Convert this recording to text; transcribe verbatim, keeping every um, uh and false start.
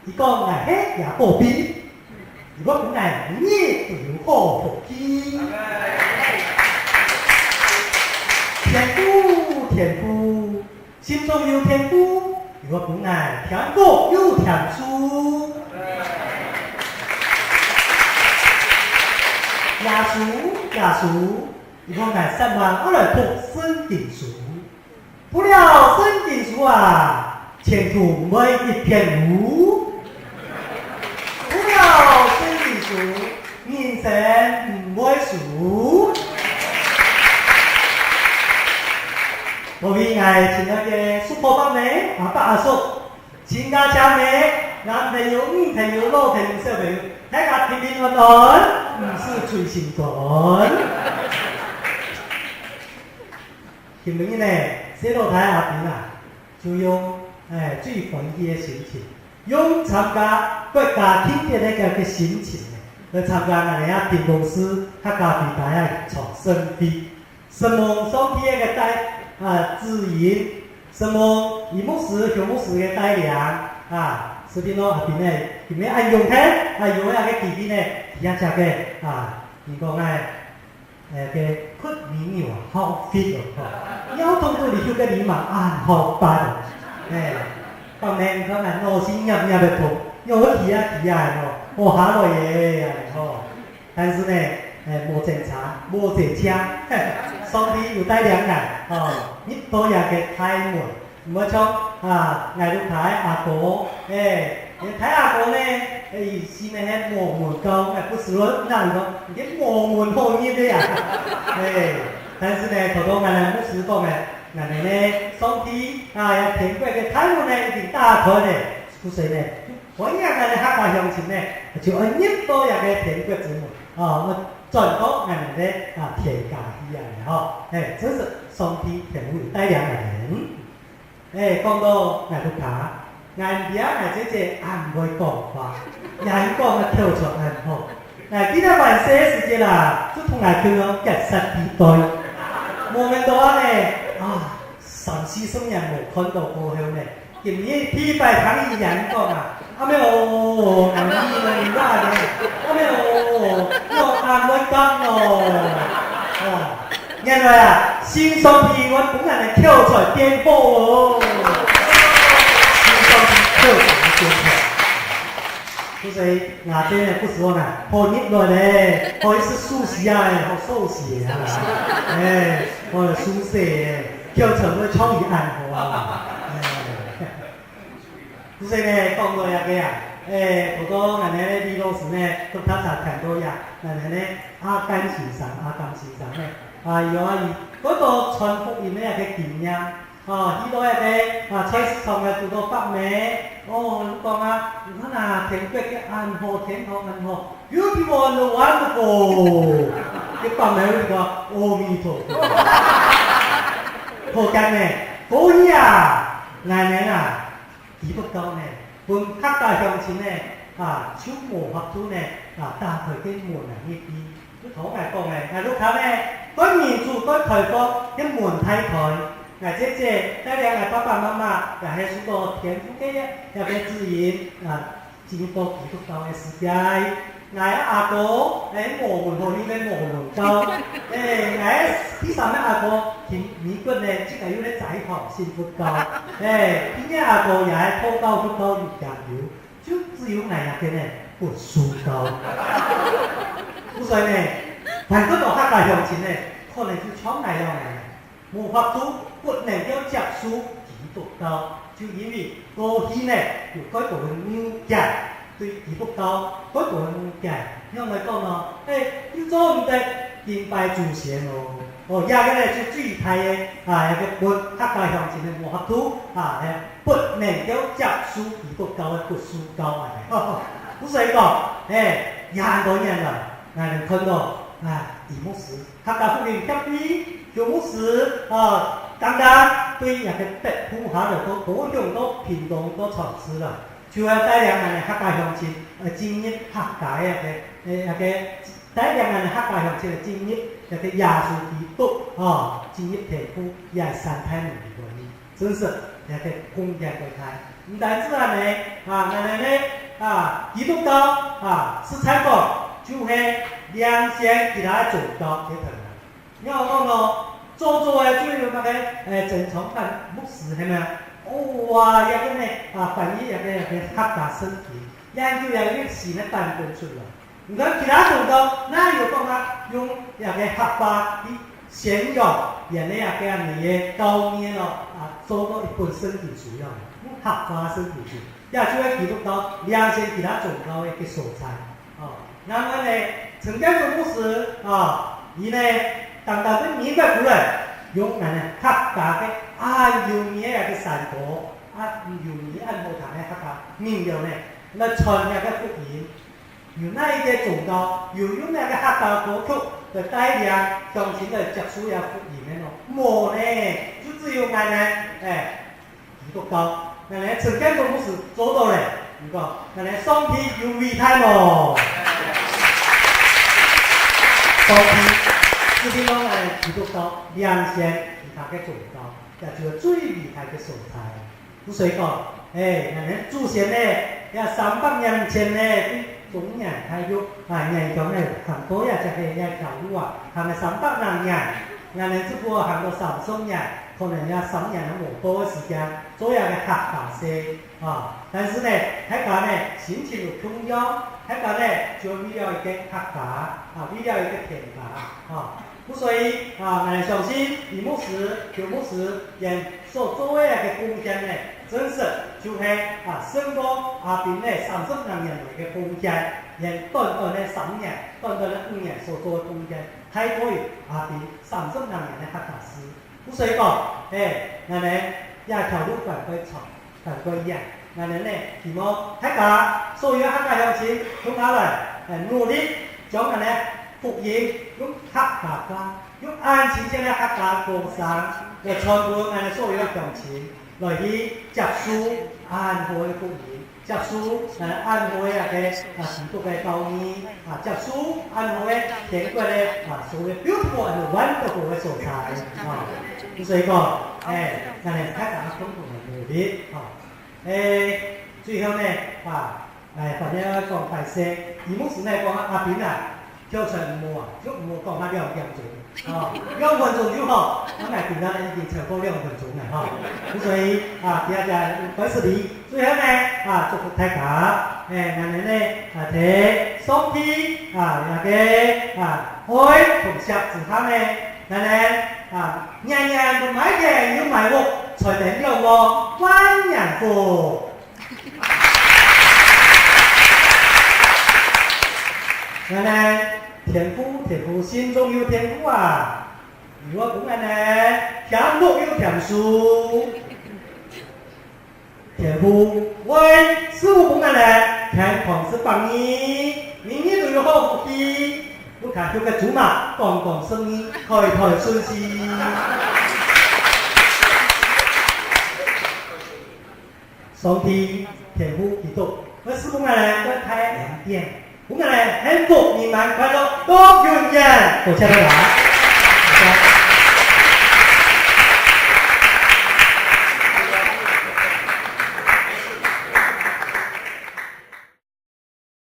佢講𠊎係耶布比，佢會分𠊎日日都有好福氣。天父，天父，心中有天父，佢會分𠊎添福又添壽。耶穌，耶穌，佢會分𠊎煞猛愛來讀聖經書。 讀了聖經書啊，前途毋會一片烏。讀了聖經書，人生毋會輸。各位𠊎親愛个叔婆伯姆、阿伯阿叔、親家姐妹、男朋友、女朋友、老朋友、小朋友，大家平平安安，毋使捶心肝。 今晡日呢，細老弟阿斌啊，就用，欸，最歡喜个心情，用參加國家慶典个該个心情呢，來參加𠊎等啊屏東市客家電台个傳承會。承蒙上帝个帶，啊，指引，承蒙余牧師、邱牧師个帶領，啊，使得呢阿斌呢，今晡日恁榮幸，啊，有這个機會呢，也借个，啊，人講个 欸，該睏綿羊好fit哦，吼。貓通都離開个尾巴恁好拔哦。欸，當然，你看啊，腦屎捏捏个痛，又企啊企啊个吼，哦，下來耶，吼。但是呢，欸，無爭差，無爭強，上帝有帶領𠊎，吼，入到這个大門， 毋會像，啊，𠊎屋下个阿哥，欸，𠊎大阿哥呢，欸，佢係無門教，𠊎不時會摎佢講，你个無門好入个啊。欸，但是呢，頭頭𠊎等牧師講个，𠊎等呢，上帝，啊，這天國个大門呢，已經打開了，故所呢，歡迎𠊎等客家鄉親呢，就愛入到這个天國之門，啊，愛轉到𠊎等个，啊，天家去啊，吼。欸，真係上帝天父有帶領𠊎等。 欸，講到𠊎屋下，𠊎阿姆啊，𠊎姊姊恁會講話，演講个口才恁好。𠊎記得還細个時節啦，就同𠊎舅娘結煞底背。無想到呢，啊，三四十年無看到過後呢，今日第一擺聽佢演講啊，阿姆哦，恁有味道呢，阿姆哦，又恁會講哦，哦。 原來啊，係上帝會分𠊎个口才變好哦。係上帝口才个變好。故所𠊎等呢，不時講啊，好入來咧，好意思舒適啊，好舒適啊，欸，好舒適欸，口才會像佢恁好啊，欸。 故所呢，講到這个啊，欸，頭頭𠊎等个李老師呢，都較早談到呀，𠊎等个阿甘先生，阿甘先生呢，啊，有啊，佢當多傳福音个一个經驗，哦，去到一个，啊，菜市場呢，堵到伯姆，哦，佢講啊，你看啊，天國个恁好，天堂恁好，beautiful and wonderful。佢伯姆就講，阿彌陀佛。好感呢，過去啊，𠊎等啊， 基督教呢，分客家鄉親呢，啊，就無法度呢，啊，打開个門啊，入去。就頭𠊎講个，𠊎屋下呢，對民主、對開放个門大開。𠊎姊姊帶領𠊎爸爸媽媽，也係受到天父个這个指引，啊，進入到基督教个世界。 𠊎阿哥，欸，無門好入个無門教。欸，𠊎第三个阿哥，去美國呢，自家又來齋堂信佛教。欸，第二个阿哥也係道教、佛教有研究，就只有𠊎一個呢，佛書教。故所呢，還過到客家鄉親呢，可能就像𠊎樣呢， 無法度，不能夠接受基督教，就因為過去呢，有蓋多个誤解，對基督教蓋多个誤解。仰般來講呢？欸，又做毋得敬拜祖先哦。哦，這個呢，就最大个，啊，一個分客家鄉親个無法度，啊，欸，不能夠接受基督教个佛書教啊。所以講，欸，也很多年了，𠊎等看到，啊，題目是 客家福音協會，邱牧師，啊，單單對這個北部下來到高雄到屏東到潮州啦，就係帶領𠊎等客家鄉親，呃，進入客家个，呃，那個，帶領𠊎等客家鄉親个進入那個耶穌基督，啊，進入天父，也係三大門裡面，真是這个貢獻个大。毋單止恁呢，啊，𠊎等呢，啊，基督教，啊，實在講，就係領先其他宗教个朋友。你好講咯，早早个就有那个，誒，曾昌發牧師，係咪啊？哦，哇，這个呢，啊，翻譯這个，這个客家聖經，研究這个新个版本出來。 你看其他宗教，哪有講啊，用這个客話去宣揚，原來這个恁樣个教義咯，啊，做到一本聖經書樣，用客話聖經書，也就係基督教領先其他宗教个一个所在。哦，那麼呢，陳建中牧師，哦，佢呢，單單對美國過來，用咱客家个恁有名个山歌，啊，有名恁好聽个客家民謠呢，來傳這个福音。 有哪一个宗教有用這个客家歌曲來帶領鄉親來接受這福音个呢？無呢，就只有𠊎等，誒，基督教，𠊎等陳建中牧師做到咧。你講，𠊎等上帝有偉大無？上帝一定讓𠊎等基督教領先其他个宗教，這就係最偉大个所在。 所以講，誒，𠊎等祖先呢，這三百年前呢，對中原大陸，啊，原鄉呢，行到這隻个這條路啊，行了三百零年，𠊎等只不過行到三十年，可能這三年都無到个時間，做這个客家事，啊，但是呢，大家呢，心情有共樣，大家呢，就為了一个客家，啊，為了一个天家，啊， 所以，啊，𠊎相信李牧師、邱牧師佢所做个个貢獻呢，真實就係，啊，勝過阿斌呢三十零年來个貢獻，佢短短个三年、短短个五年所做个貢獻，大過於阿斌三十零年个客家事。所以講，誒，𠊎等這條路還會長。 但過一樣，𠊎等呢，希望大家所有客家鄉親共下來，誒，努力將𠊎等福音用客家話，用恁親切个客家歌聲來傳分𠊎等所有个鄉親，來去接受恁好个福音，接受，誒，恁好个个，啊，基督个教義，啊，接受恁好个天國个，啊，所謂beautiful and wonderful个所在，啊。所以講，誒，𠊎等大家共同來努力，啊。 誒，最後呢，啊，誒，反正愛講歹勢，李牧師呢講啊，阿斌啊，跳船毋好啊，就毋好講到兩點鐘，哦，兩分鐘就好，𠊎等今日呢已經超過兩分鐘了，吼。所以，啊，大家開始哩，最後呢，啊，祝福大家，誒，𠊎等呢，啊，在上帝，啊，這个，啊，愛同惜之下呢，𠊎等，啊，年年都買田又買屋，財丁兩旺，萬年福。 𠊎呢，天父，天父，心中有天父啊！你會分𠊎呢，添屋又添書。天父，會賜福分𠊎呢，健康食百二，日日都有好福氣，屋下畜个豬嫲，光光順利，代代順序。 上帝、天父、基督，愛賜分𠊎等个大恩典，分𠊎等幸福、美滿、快樂到永遠。多謝大家。